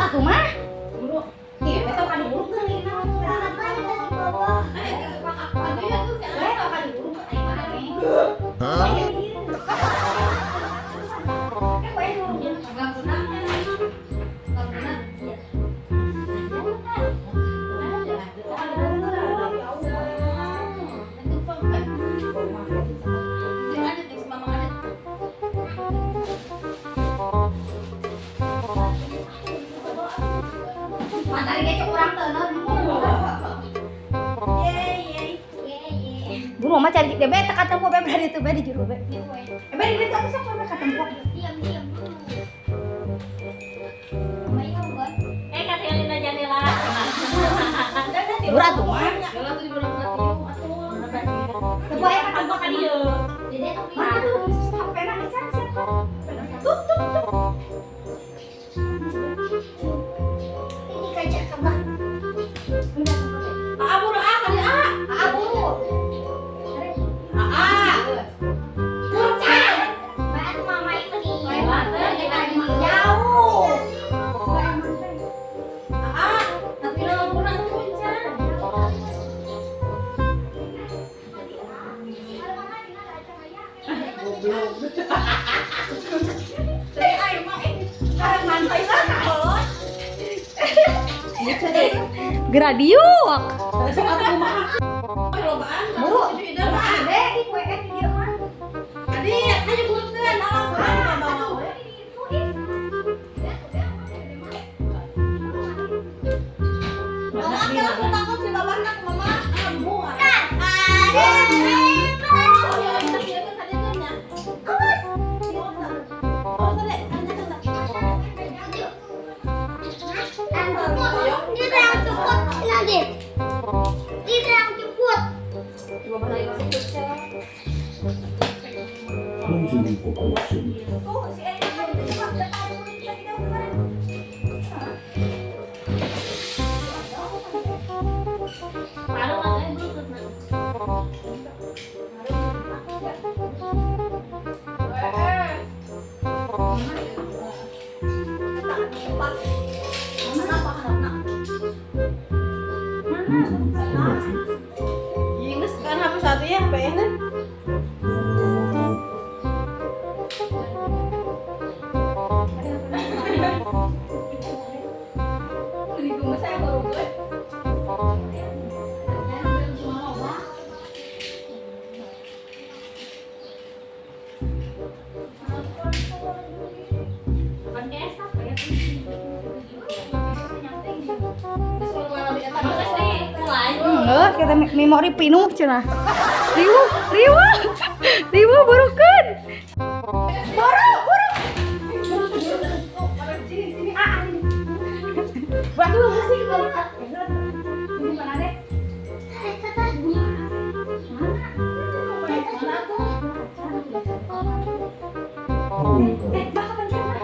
atuh mah. Buru. Ih, eta kan diburu teh nih. Hah? Buru mah cari deh be teka tempo be berada itu be di jero be. Be di ditu atuh sok be ka tempo. Diam-diam dulu. Eh katinggalin aja jendela. Buru atuh mah. Tempo aya ka tempo ka dieu. Mana tuh? HP-na geus siapa? Tuh tuh tuh. Ini kaca kebah. Aa buru ah kali ah. Aa buru. Aa. Baru mama itu di. Jauh. Aa, tapi lo pernah kuncan. Goblok. Saya ayo mah karang mantai lah kolot. Gradiuk. Sok atuh mah. Lobaan. Buru. Be, di kue di dieu mah. Adit, ayo burukeun, alah kurang dibawa we. Mama ke langsung takut si babahna ke mama. Ah, bunga. Enggak, kita memori pinuh cenah. Riweuh, riweuh. Riweuh burukeun. Buru, buru. Sini, sini, ah, ini. Batu musik buru. Ini mana deh? Eh, bakal pencet mah.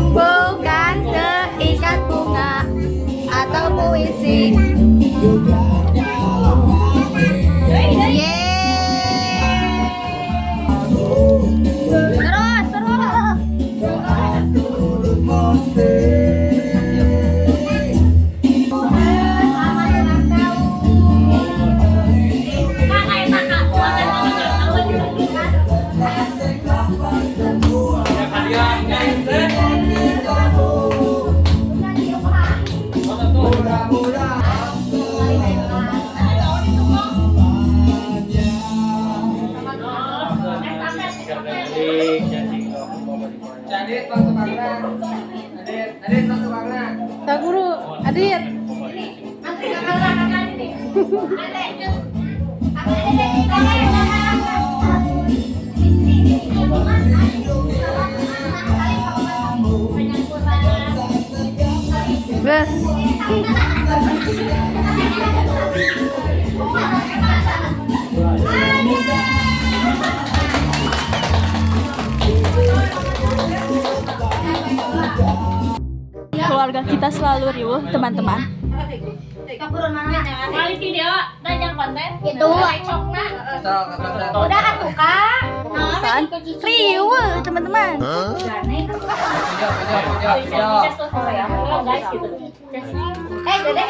Bukan seikat bunga atau puisi. Terus, terus. Guru, Adit. Ini, antri kakak kakak ini. Geus. Keluarga kita selalu riuh, teman-teman. Kali video dan yang konten. Itu. Udah atuh, Kak. Kan? Riweuh, teman-teman. Guys gitu. Eh, dede.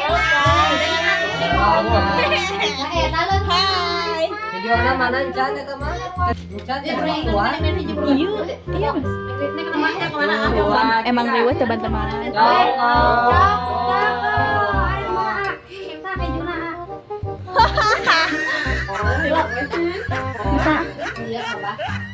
Eh, talon. Hai. Videonya mana Chan eta mah? Chan ya perempuan. Iya, iya, Mas. Emang riuh, teman-teman. Cakep. Bisa. Iya, Abah.